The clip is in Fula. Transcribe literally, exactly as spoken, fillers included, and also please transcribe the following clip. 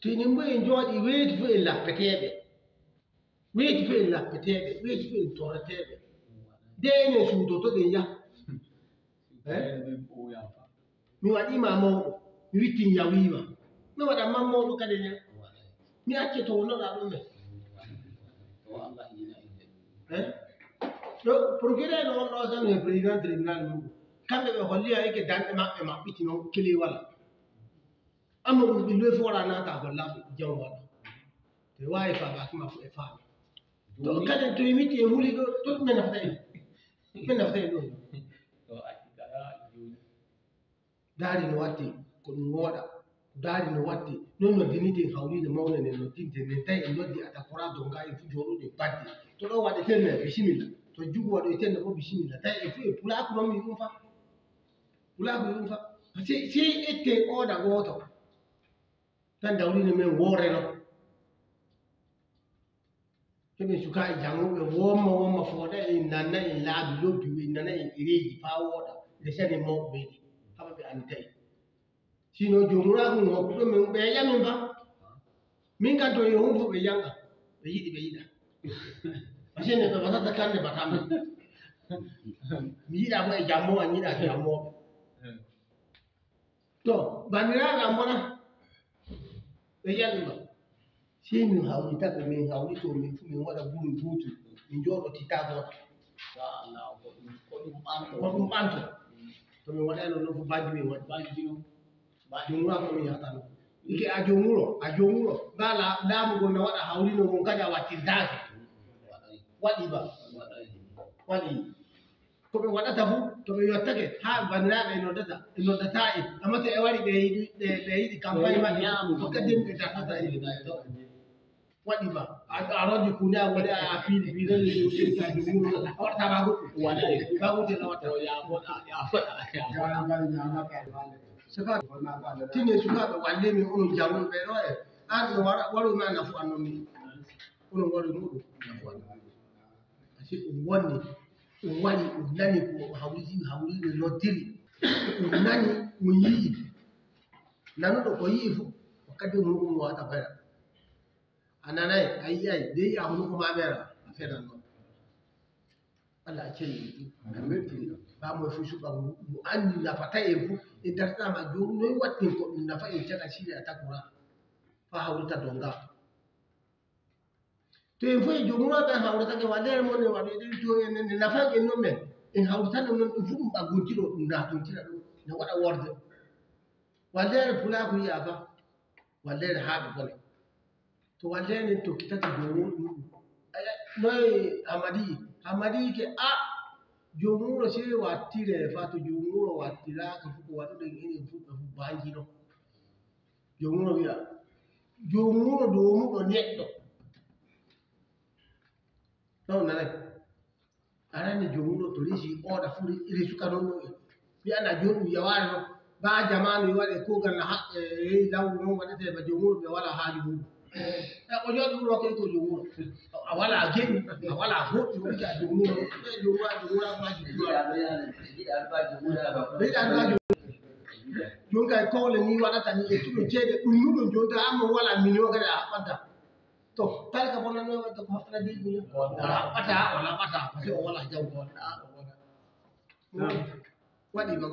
Tini mbo en jooɗi weeti fof en lappeteeɓe. Weeti fof en lappeteeɓe, weeti fof en toreteeɓe. Nde enen suutotoɗen yah. Eh? Mi waɗiima mawɗo, mi wittin yawiima. Mi waɗan ma mawɗo kadi ne. Mi acce to wonnoɗaa ɗum ne. Eh? Ɗo, procureur no on ɗo tan e président tribunal mum. Kamɓe ɓe holli ha eke danɗe maɓɓe maɓɓiti noon kili wala. Amma ɗum ɓe loy foora naata holla jam waɗa. Te waawi faabaaki ma fof e faami. To kadi to e mitti e huli ɗo, to ɗum men nafata en. Men nafata en ɗo. Daari no watti ko ɗum wooɗa. Daari no watti noon noddiniten hawriinde mawne nden noddinte nden tawi en noddi atakora donga en fu jooɗuɗe badde. To ɗo waɗeten ne bisimilla. To jugu waɗoyten ne fof bisimilla. Tawi en fu e pulaaku noon min ɗum fa. Pulaaku min ɗum fa. Sey sey ette ooda gooto. Tan dawriino men wooreno. Heɓen sukaaɓe jannguɓe womma womma fooɗa en nanna en laabi lobbi en nana en ɗereeji faa wooɗa ndesane mawɓe ɓeyde haɓa ɓe anndi tawi. Sino joomuraagu ngu hokkuɗo men ɓe yamin fa. Min kan to yo hum fof ɓe jannga ɓe yiɗi ɓe yiɗa. Parce que neɗɗo batata kannde batamɓe. Mi yiɗa mo e jammo a yiɗa jammoɓe. To banndiraaɓe am mbona ɓe yiyani ma sey min hawritata min hawrito min fu min waɗa guri guutu min jooɗo tita gooto. Ko ɗum ɓanto to min waɗayno noon fof banji min waɗi banji ɗum. Joomura ko ɗum yahatano ike a joomuro a joomuro ngaa laamugol na waɗa hawrino ngon kadi a wattirdaake. Waɗi ba waɗi. Ko ɓe waɗata fof to ɓe yottake haa banndiraaɓe e noddata e noddata en amma to e wari ɓe yiɗi ɓe ɓe yiɗi campagne maɓɓe ñaamugo ko kadi ɓe dartata e waɗi ba a rondi kuunde a woni a piili piilani ɗum ɗinkaji mum a waɗata ma goɗɗum waɗa ba wute na watta saka tine sukaaɓe walle min onon jannguɓe ɓe ɗo e an no waɗa waɗu ma nafu annon ni onon waɗu muɗum nafu annon Parce que ɗum wonni, ɗum waɗi, ɗum nani ko hawriti, hawriɓe noddiri, ɗum nani, ɗum yi'i. Nanuɗo ko yi'i fof, ko kadi muɗum wata fera. A nanay, a yi'ay, de yi'a hono ko ma mera, a fenan noon. Allah accani ɗum, a weltini ɗum. Bamo e fof suɓa mo anndi nafata en fof, en dartama jooni noy wattin ko ɗum nafa en caga siri a takora. Fa hawrita donga. To en fof e joomum ɓe hawritake walleere mon e waɗoyde to en en nafanɓe noon men en hawritano noon ɗum fof ɗum ɓaggontiro ɗum naatontira ɗum ne waɗa worde walleere pulaaku yiya fa walleere haaɓe bone to walleere nden tokkitata joomum ɗum noye hamadi hamadi ke a joomuro sey wattire fa to joomuro wattiraka fof ko waɗuɗen enen fof ɓe fof banjino Joom wuro wiya, joom wuro doomuɗo neɗɗo. Taw nanay. Arani joom wuro to resi oɗa fu resu ka noon ɗo. Wiya na joom ɗum yawaani noon. Ba jamaanu yo waɗe kuugal na haɓɓe reyi lawru noon waɗetee ba joom wuro ɓe walaa haaju mum. E o jooɗi wuro kay ko joom wuro. A walaa geɗu, a walaa goɗɗum, woni ka joom wuro. Ɓe joom wuro, joom wuro, ma joom wuro. Ɓe yiɗaa ɗum haa joom wuro. Jooni kay kowle ni waɗata ni e tuɗo ceede ɗum nuɗum jooni tawi amma wala million kadi a haɓɓanta to kala ka bonnanno wadde ko haɓɓata de ɗum wala haɓɓata wala haɓɓata parce que o wala jawdi wala ɗa ɗo wala waɗi ma